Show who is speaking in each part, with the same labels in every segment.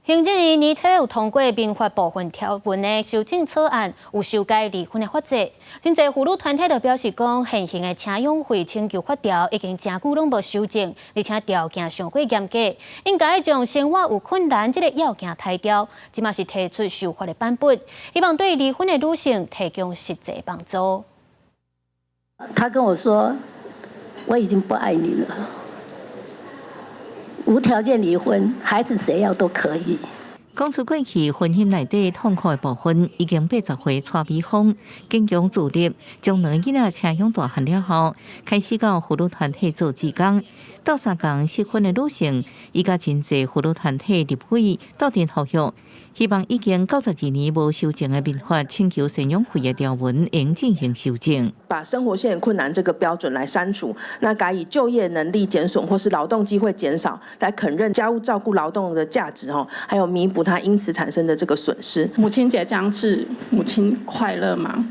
Speaker 1: 行政院年底有通過民法部分條文的修正草案，有修改離婚的法制。真濟婦女團體就表示講，現行的贍養費請求法條已經誠久攏無修正，而且條件傷過嚴格，應該將生活有困難這個要件刣掉。這馬是提出修法的版本，希望對離婚的女性提供實際幫助。
Speaker 2: 他跟我說：“我已經不愛你了。”無條件離婚，孩子誰要都可以。
Speaker 3: 講出過去婚姻內底痛苦的部分，已經80歲蔡美芳堅強自立，將兩个囡仔請養大漢了後，開始到婦女團體做志工。鬥相共失婚的女性，伊佮真濟婦女團體立委鬥陣呼籲，希望已經92年無修正的民法請求贍養費的條文應進行修正。
Speaker 4: 把生活現困難這個標準來刪除，那改以就業能力減損或是勞動機會減少，來肯認家務照顧勞動的價值哦，還有彌補他因此產生的這個損失。
Speaker 5: 母親節將至，母親快樂嗎？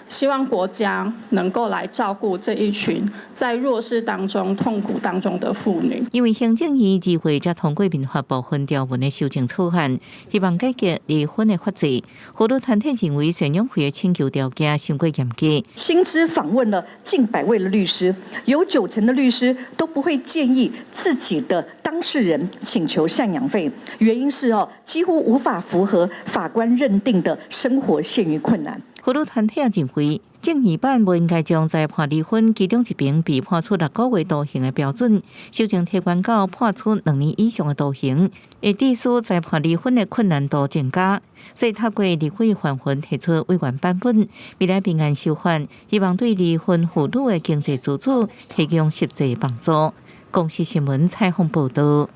Speaker 5: 希望國家能夠來照顧這一群在弱勢當中、痛苦當中的婦女。
Speaker 3: 因為行政院2月才通過民法部分條文的修正草案，希望改革離婚的法制。婦女團體認為贍養費的請求條件傷過嚴格。
Speaker 6: 新知訪問了近百位的律師，有九成的律師都不會建議自己的當事人請求贍養費，原因是哦，幾乎無法符合法官認定的生活陷於困難。
Speaker 3: 婦女團體也認為，正義版無應該將裁判離婚其中一邊被判處6個月徒刑的標準，修正提懸到判處2年以上的徒刑，會致使裁判離婚的困難度增加。所以透過立委函詢提出委員版本，未來平安修法，希望對離婚婦女的經濟自主提供實際幫助。公視新聞採訪報道。